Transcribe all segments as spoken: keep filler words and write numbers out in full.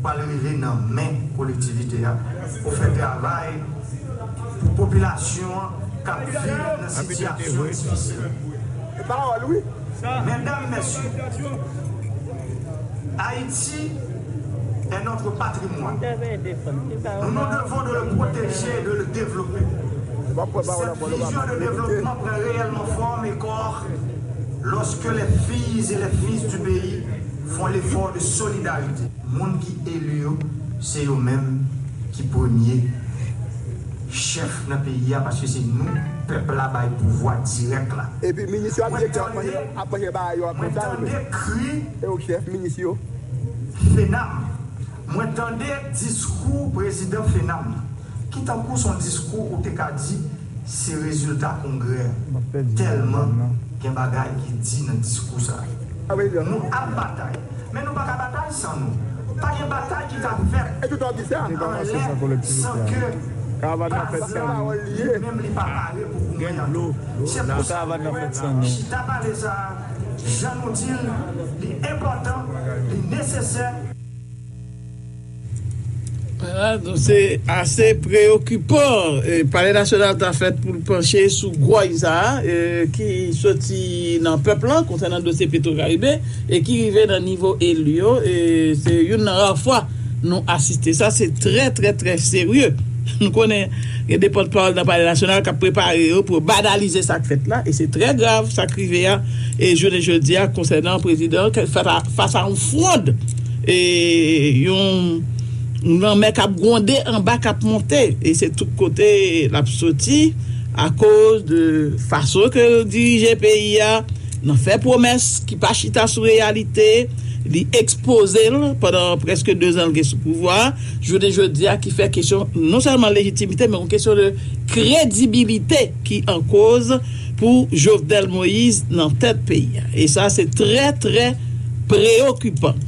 pral rive nan men kolektivite a pou fè travay pou popilasyon an k ap viv nan sitiyasyon difisil. Medam, mesye, Ayiti est notre patrimoine. Nous nous devons de le protéger et de le développer. Cette vision de développement prend réellement forme et corps lorsque les filles et les fils du pays font l'effort de solidarité. Moun ki eli yo, se yo menm ki premye chèf nan peyi a, paske se nou, pèp la, bay pouvwa dirèk la. Epi minis yo ap direktè ap manje, ap manje bagay yo a konsa yo menm. E yo k chèf minis yo. FENAM. Mwen tande diskou prezidan FENAM nan, ki tankou se yon diskou ou te ka di se rezilta kongrè, tèlman gen bagay ki di nan diskou sa a. Nou ap batay, men nou pa ka batay san nou. Pa gen batay ki ka fèt anlè san ke baz la li menm li pa pare pou goumen an tou. Se pou sa mwen chita pale sa a, jan nou di l, li enpòtan, li nesesè. Voilà, donk se ase preyokipan. E, Palè Nasyonal ta fèt pou l panche sou gwòy sa a, e, ki soti nan pèp lan konsènan dosye Petwokaribe e ki rive nan nivo eli yo. E, se youn nan ra fwa nou asiste. Sa se trè, trè, trè serye. Nou konnen gen de pòtpawòl nan Palè Nasyonal k ap prepare yo pou yo banalize sa k fèt la. E se trè grav sa k rive a. E jounen jodi a, konsènan prezidan, fas a, fas a yon fwond e yon lanmè k ap gwonde anba k ap monte, e se tout kote l ap soti akoz de fason ke l dirije peyi a, nan fè pwomès ki pa chita sou reyalite, li ekspoze l pandan prèske dezan l gen sou pouvwa a, jounen jodi a, ki fè kesyon non sèlman lejitimite, men yon kesyon de kredibilite ki an koz pou Jovenel Moïse nan tèt peyi a. E sa se trè, trè preyokipan.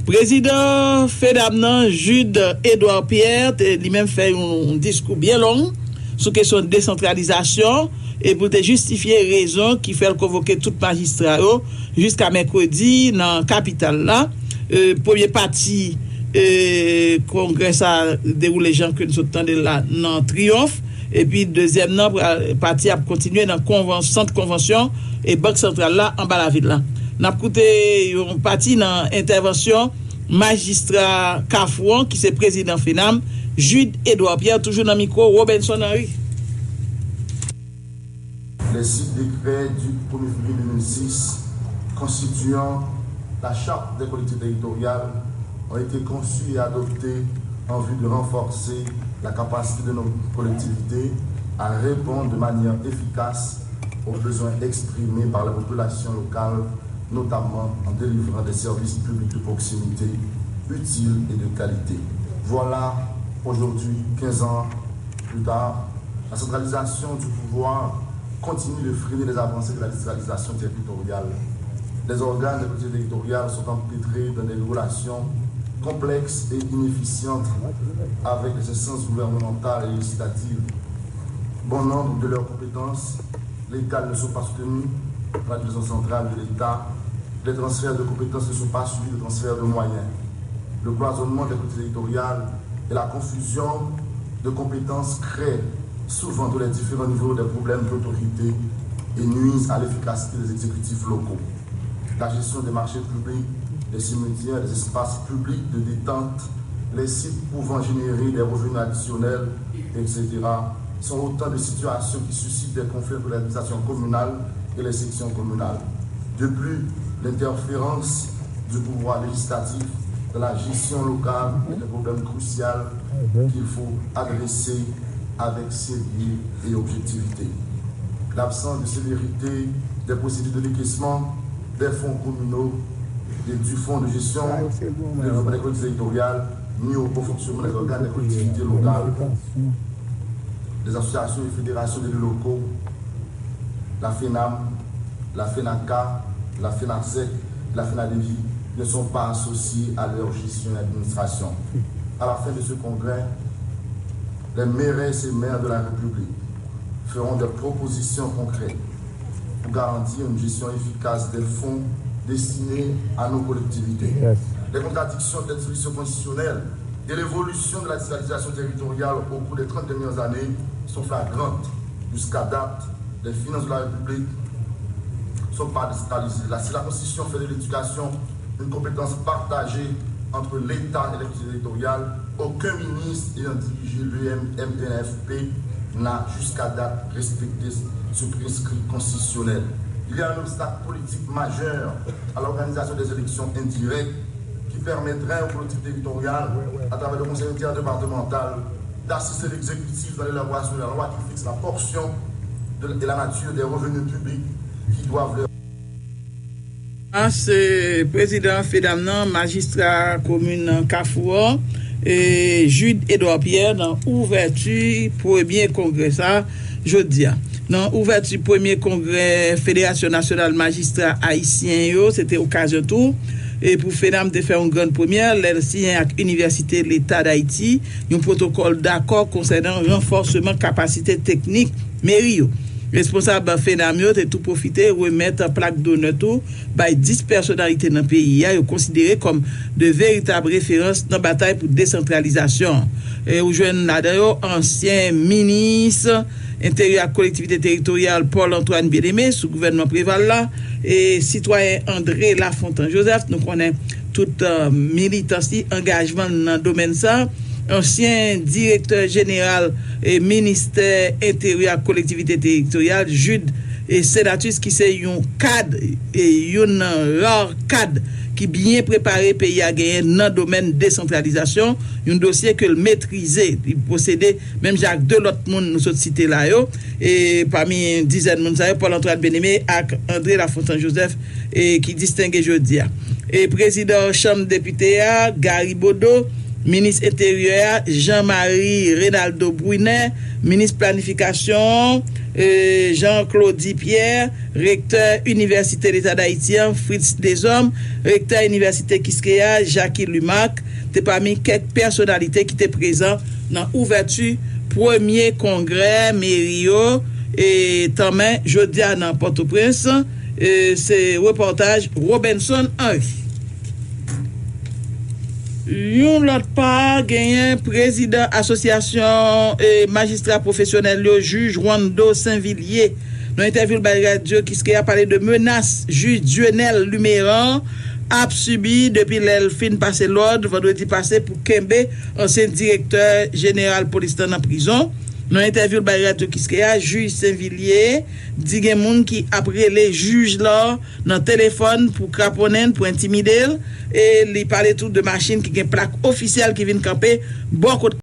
Prezidan FENAM nan, Jude Edouard Pierre, te li menm fè yon diskou byen long sou kesyon desantralizasyon e pou l te jistifye rezon ki fè l konvoke tout majistra yo jiska mèkredi nan kapital la. E, premye pati e, kongrè sa a dewoule jan ke n sot tande l la nan Triyonf. Epi dezyèm nan, pati a ap kontinye nan konvan, sant konvansyon e Bank Santral la anba lavil la. N ap koute yon pati nan entèvansyon majistra Kafou an, ki se prezidan FENAM, Jude Edouard Pierre, toujou nan mikwo Robenson Henry. Les six décrets du premier février deux mille six constituant la charte des collectivités territoriales ont été conçus et adoptés en vue de renforcer la capacité de nos collectivités à répondre de manière efficace aux besoins exprimés par la population locale, notamment en délivrant des services publics de proximité, utiles et de qualité. Voilà, aujourd'hui, quinze ans plus tard, la centralisation du pouvoir continue de freiner les avancées de la décentralisation territoriale. Les organes des collectivités territoriales sont empêtrés dans des relations complexes et inefficientes avec les instances gouvernementales et législatives. Bon nombre de leurs compétences légales ne sont pas soutenues par l'administration centrale de l'État. Les transferts de compétences ne sont pas suivis de transferts de moyens. Le cloisonnement des collectivités territoriales et la confusion de compétences créent souvent dans les différents niveaux des problèmes d'autorité et nuisent à l'efficacité des exécutifs locaux. La gestion des marchés publics, des cimetières, des espaces publics de détente, les sites pouvant générer des revenus additionnels, et cetera, sont autant de situations qui suscitent des conflits entre l'administration communale et les sections communales. De plus, l'interférence du pouvoir législatif dans la gestion locale est un problème crucial qu'il faut adresser avec sérieux et objectivité. L'absence de célérité des procédures de décaissement des fonds communaux et du fonds de gestion de développement des collectivités territoriales nuit au bon fonctionnement des organes des collectivités locales, des associations et fédérations d'élus locaux, la FENAM, la FENACA, la FENASEC et la FENADEVI ne sont pas associés à leur gestion et administration. À la fin de ce congrès, les mairesses et maires de la République feront des propositions concrètes pour garantir une gestion efficace des fonds destinés à nos collectivités. Les contradictions de cette solution constitutionnelle et l'évolution de la décentralisation territoriale au cours des trente dernières années sont flagrantes. Jusqu'à date, les finances de la République ne sont pas décentralisées. Là, si la Constitution fait de l'éducation une compétence partagée entre l'État et les collectivités territoriales, aucun ministre ayant dirigé l'E M M N F P n'a jusqu'à date respecté ce prescrit constitutionnel. Il y a un obstacle politique majeur à l'organisation des élections indirectes qui permettrait aux collectivités territoriales, à travers le Conseil interdépartemental, d'assister l'exécutif dans l'élaboration de la loi qui fixe la portion de, et la nature des revenus publics qui doivent leur A se prezidan FEDAM nan, majistra komin Kafou an, e Jude Edouard Pierre nan ouvèti premye kongrè sa a jodi a. Nan ouvèti premye kongrè Federasyon Nasyonal Majistra Ayisyen yo, se te okazyon tou e pou FEDAM te fè yon grann premyè lè l siyen ak Inivèsite Leta Dayiti yon pwotokòl dakò konsènan ranfòsman kapasite teknik meri yo. Responsab FEDAM yo te tou pwofite remèt plak donè tou bay dis pèsonalite nan peyi a yo konsidere kòm de veritab referans nan batay pou desantralizasyon an. E ou jwenn ladan yo ansyen minis enteryè ak kolektivite teritoryal Paul Antoine Bien-Aimé sou gouvènman Preval la, e sitwayen André Lafontant Joseph, nou konnen tout militans li, angajman l nan domèn sa, ansyen direktè jeneral e ministè enteryè ak kolektivite teritoryal Jude e Senatus ki se yon kad e youn nan ra kad ki byen prepare peyi a genyen nan domèn desantralizasyon, yon dosye ke l metrize, li posede menm jan ak de lòt moun nou sot site la yo, e pami dizèn moun sa yo Paul Antoine Bien-Aimé ak André Lafontant Joseph e ki distenge jodi a. E prezidan chanm depite a Gary Bodeau, minis enteryè a Jean Marie Renaldo Brunet, minis planifikasyon Jean Claudy Pierre, rektè Inivèsite Leta Dayiti an Fritz Deshommes, rektè Inivèsite Kiskeya Jacky Lumac te pami kèk pèsonalite ki te prezan nan ouvèti premye kongrè meri yo e tanmen jodi a nan Pòtoprens. E se repòtaj Robenson Henry. Yon lòt pa, genyen prezidan asosyasyon e majistra pwofesyonèl yo jij Wando Sainvillier nan entèvyou l bay radyo Kiskeya pale de menas jij Dieunel Luméran ap sibi depi lè l fin pase lòd vandredi pase pou kenbe ansyen direktè jeneral polis lan nan prizon. Nan entèvyou l bay radyo Kiskeya, jij Sainvillier di gen moun ki ap rele jij la nan telefòn pou kraponnen l, pou entimide l, e li pale tou de machin ki gen plak ofisyèl ki vin kanpe bò kot